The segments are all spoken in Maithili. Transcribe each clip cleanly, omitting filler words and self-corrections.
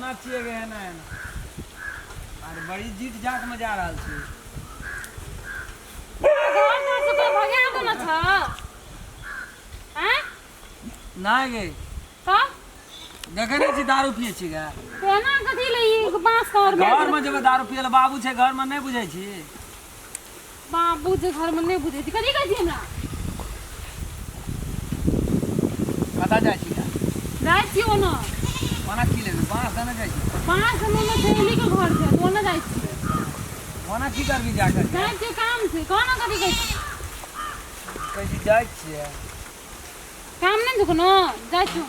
कोना छियै गे एना एना आर बड़ी जीत जाक में जा रहल छी। घर द्वार से कोई भगा देने छ? आँय? नहि गे। तब? देखै नहि छी दारू पियै छी गे। तऽ एना कथी ले ई बाँस के और घर में जेबै दारू पियै लए, बाबू छै घर में, नहि बुझै छी? बाबू जे घर में नहि बुझै छी। कथी कहै छी हमरा? कतऽ जाइ छी गे? जाइ छी ओना। ओना की लेबै? बाँस देने जाइ छी? बाँस देने मे सहेली के घर छै, तऽ ओना जाइ छियै। ओना की करबी जाकर? जाइ छियै, काम छै। कह ने कथी कहै छी? कहै छी जाइ छियै। काम नहि छै कोनो, जाइ छियै।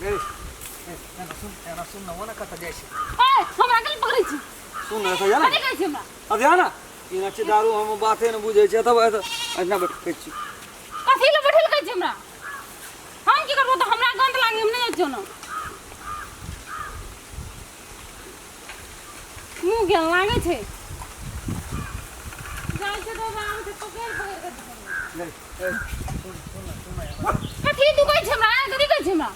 गे, ए, एना सुन, एना सुन ने, ओना कतऽ जाइ छी? ए, हमरा के पकड़ै छी? सुन ने, एतऽ जा ने। कथी कहै छी हमरा? अब जा ना। ई छै दारू, हम बाते ने बुझै छै, तब एतऽ एतना बैठ कहै छी। कथी लए बैठल कहै छी हमरा? हम की करबो तऽ हमरा गन्द लागे, हम नहि जाइ छियौ ने। मुँह गेल लागै छै। जाइ छै तऽ आराम से पकड़ि पकड़ि कऽ ले, ए, सुन सुन ने, सुन ने। कथी तू कहै छै हमरा? कथी कहै छै हमरा?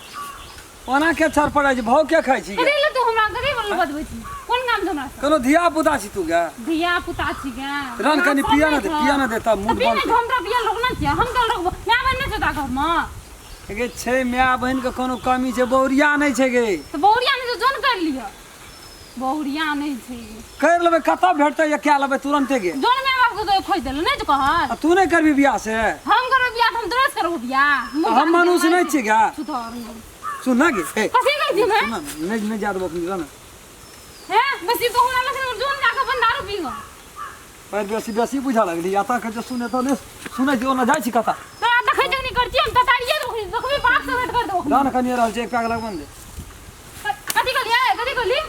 ओना के छर पड़ै छै, भाव के खाइ छी गे? कथी लए तू हमरा कथी बोल बतबै छी? कोन काम छै हमरा से? कोनो धिया पुता छी तू गे? धिया पुता छी गे? रन कनि पिया ने दे, पिया ने दे तब मूड बन। बनतै। हम तोरा पिया रोकना छियै? हम केल रोकबो? माय बहिन नहि छौ तोरा घरमे? गे छै, माय बहिन के कोनो कमी छै, बौरिया नहि छै गे। तऽ बौरिया नहि छै, जोन कर लिअ। बौरिया नहि छै। कर लेबै, कतऽ भेटतै या क्या लेबै तुरन्ते गे? जोन माय बाप के खोजि देलहुँ, नहि तऽ कहल। आ तू नहि करबी बियाह से? हम करबै बियाह तऽ हम तोरा से करबो बियाह। हम मनुष्य नहि छियै गे? सुधर नहि। सुन ना गे, हे। कथी कहै छी? सुन ना, नहि नहि जा देबो अपनी, ना। हे, बेसी तू हमरा लग जोन जाके अपन दारू पी गो। पर बेसी बेसी बुझा लगली, एतऽ के जे सुने तऽ नहि सुनै छी, ओना जाइ छी कतऽ? तोरा देखै छै नहि करती, हम ततारिये देबो, देखबी बाप से भेंट कर देबो। दान कनिए रहल छै, एक पैग लगबन दे। कथी कहलियै? कथी कहली?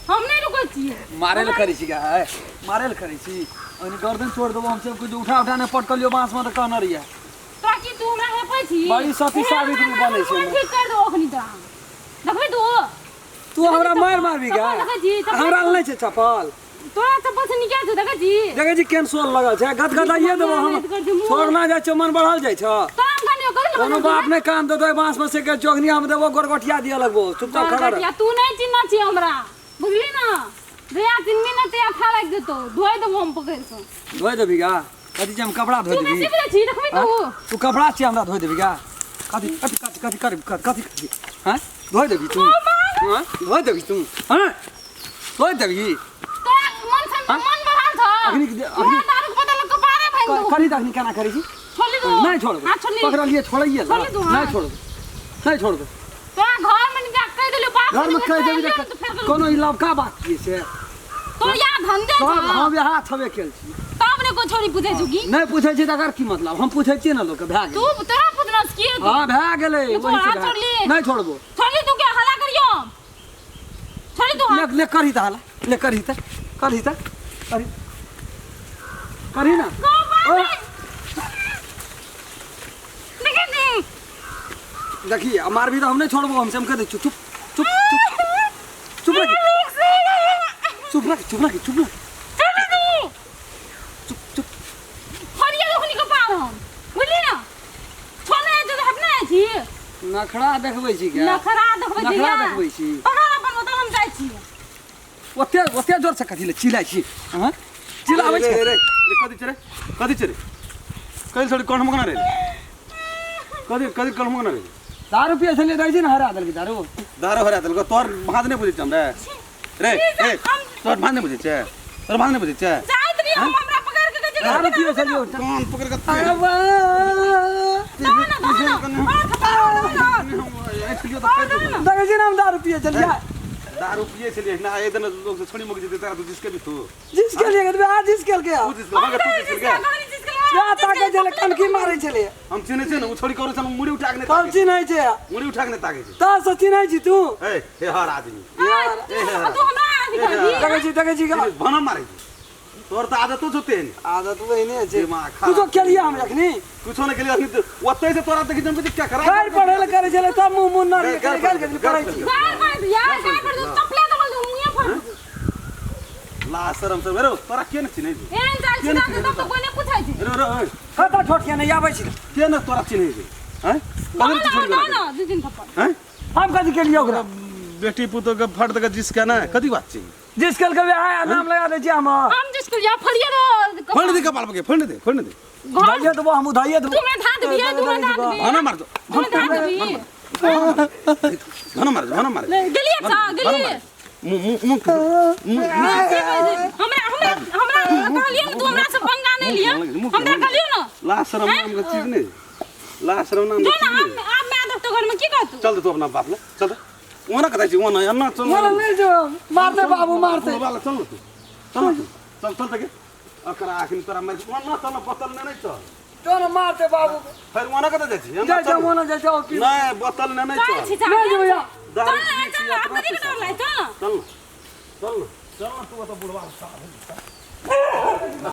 हम नहि रुकै छियै। मारे लए करै छी गे, मारे लए करै छी। ओहिने गर्दन छोड़ देबो हम सब, कुछ उठा उठा नहि पटकलियो बाँस में तऽ कहने रहियै। तोरा की, तू हमरा हेपै छी? बड़ी सती सावित्री बनै छै। ठीक कर देबो अखनी तोरा, देखबी तू। तू हमरा मारि मारबी गे? हमरा लए नहि छै चप्पल। तोरा चप्पल से निकल छौ, देखै छी? देखै छी केहन सोल लगल छै, गद गदाइए देबो हम। छोड़ना जाइ छौ, मन बढ़ल जाइ छौ। कोनो बाप नहि कान देतौ बाँस में से के चोगनिया में देबो, गोरगोटिया दिअ लगबो। चुपचाप खड़ा रह। तू नहि चिन्ह छी हमरा, बुझली ना? जहिया चिन्हबी ना तहिया था लागि जेतौ, धोइ देबो हम पकड़ि कऽ। धोइ देबी गा? कथी छै, हम कपड़ा धोइ तू देबी? बेसी बुझै छी, देखबी तू। तू कपड़ा छियै, हमरा धोइ देबी गा? कथी कथी कथी कथी कर कथी कथी? हँ, धोइ देबी तू? हँ, धोइ देबी तू? हँ, धोइ देबी? तोरा मन से मन बढ़ल छौ। अखनी तोरा दारू के बदल कपारे भांगि देबो। करी तऽ अखनी केना करै छी? छोड़ली तू? नहि छोड़बै। हाथ छोड़ली। पकड़लियै, छोड़ैये छोड़ली तू? नहि छोड़बै, नहि छोड़बै। तोरा घर में जा कहि देलियौ बाप। घर में कहि देबी तऽ कोनो ई लवका बात छियै से? तोर या धंधे सब छौ। हम इएह छबे केल छी। तब ने कोइ छोरी पूछै छौ की? नहि पूछै छी तकर की मतलब? हम पूछै छियै ने लोकके, भए तू गेलै। तोरा पूछना से की? हँ, भए गेलै। तू वही से हाथ भए छोड़ली? नहि छोड़बो। छोड़ली तू? के हल्ला करियो, छोड़ी तू हाथ। ले ले, करही तऽ हल्ला, ले करही तऽ, करही तऽ, करही, करही ना। ओ, देखै छी। देखी, आ मारबी तऽ हम नहि छोड़बो, हम से हम कहि दै छियौ। चुप चुप चुप चुप रह, चुप रह, चुप रह, चुप रह। छोड़ी तू। चुप चुप। छोड़िए लोकनी के पार हम, बुझली ना? छोड़ने छै तऽ अपने छी। नखरा देखबै छी क्या? नखरा देखबै छी? नखरा देखबै छी? पकड़ अपन बोतल, हम जाइ छी। ओते ओते जोर से कथी ले चिल्लाइ छी? हँ, चिल्लाबै रे छी? रे रे, कथी छै रे? कथी छै रे? कथी छोड़ी कौन मगना रे? कथी कथी कौन मगना रे? दारू पियै छलियै, दै छी ने, हरा देलकै दारू। दारू हरा देलको? तोर भात नहि बुझै छै हमरा रे? ए, तोर भात नहि बुझै छै? तोर भात नहि बुझै छै? जाइत रही हम, हमरा पकड़ के कहै छै। दारू पियै छलियै। कान पकड़ के अरे वाह। दहो ना, दहो ना, बड़ा खतरा दहो ना। देखै छी ने, हम दारू पियै छलियै। दारू पिए छलियै ना? एक दिन लोग से छोड़ी मुक जेतै तोरा, तू जिसके भी तू जिसके लिए आ जिसके के तू जिसके भागे, तू जिसके के। या ताके छलै, कनकी मारै छलै। हम चिन्है छियै ने, ओ छोड़ी करै छै, मुड़ी उठा के नहि तब ताकै छै। चिन्है छै? मुड़ी उठा के नहि ताकै छै। तब से चिन्है छी तू? ए हे हर आदमी। यार। तू हमरा अथी करबी? देखै छी, देखै छी। भनम मारै छै। तोर तऽ आदतो छौ तेहन। आदत ओहिने छै। दिमाग खराब। कुछो केलियै हम जखनी? कुछो नहि केलियै अखनी तऽ ओतै से तोरा देखी जम क्या खराब। गारि पढ़ै लए करै छलै तब मुँह मुँह नरियै गारि गारि पढ़ै, पढ़ै गारि छी। गार पड़ै छै यार, गार पड़ै छै, चपले दबल दे, मुँहे फोड़ देबौ। ला शरम से रे, तोरा के ने चिन्है छै? एहन चाल के ने छै तब तऽ कोइ नहि पूछै छै। रे रे ओए, कतऽ छोटिया नहि आबै छी? के ने तोरा चिन्है छै? हैं, दहो कथी ना, छोड़ी दहो ना, दू तीन थप्पड़। हैं? हम कथी केलियै ओकरा? बेटी पुतोह के फट दे जिसके ना कथी बात छै जिसकल के बियाह नाम लगा दै छियै हम हम जिसको या फलिया दो फोड़ दे कपाल पे फोड़ दे फोड़ दे उधाइए देबो हम उधाइए देबो तू मैं धा देबी तू मैं धा देबी भाना मार दो तू मैं धा देबी भाना मार भाना मार गेलिए सा गेलिए मुंह मुंह मुंह मुंह हमरा हमरा हमरा कहलिए ना तू हमरा से पंगा नहीं लिया हमरा कहलिए ना ला शर्म नाम के चीज नहीं ला शर्म नाम जो के ना चीज हम नहीं आप मैं दफ्तर घर में की कहतू चल दे तू अपना बाप ले चल दे ओना कतै छी ओना एना चल बोला नहीं जो मारते बाबू मारते बाबा चल न तू चल न तू चल चल तके अकरा आखिन तोरा मार ओना चल बोतल ने नहीं चल तो ना मारते बाबू फेर ओना कतै जाइ छी एना जाय चल जाओ मोना जाय जाओ की नहीं बोतल ने नहीं चल चल छी नहीं जो भैया चल ना चल ना आप कथी के डर लागे चल ना चल न चल न चल न तू ओतऽ बुढ़वा साहब।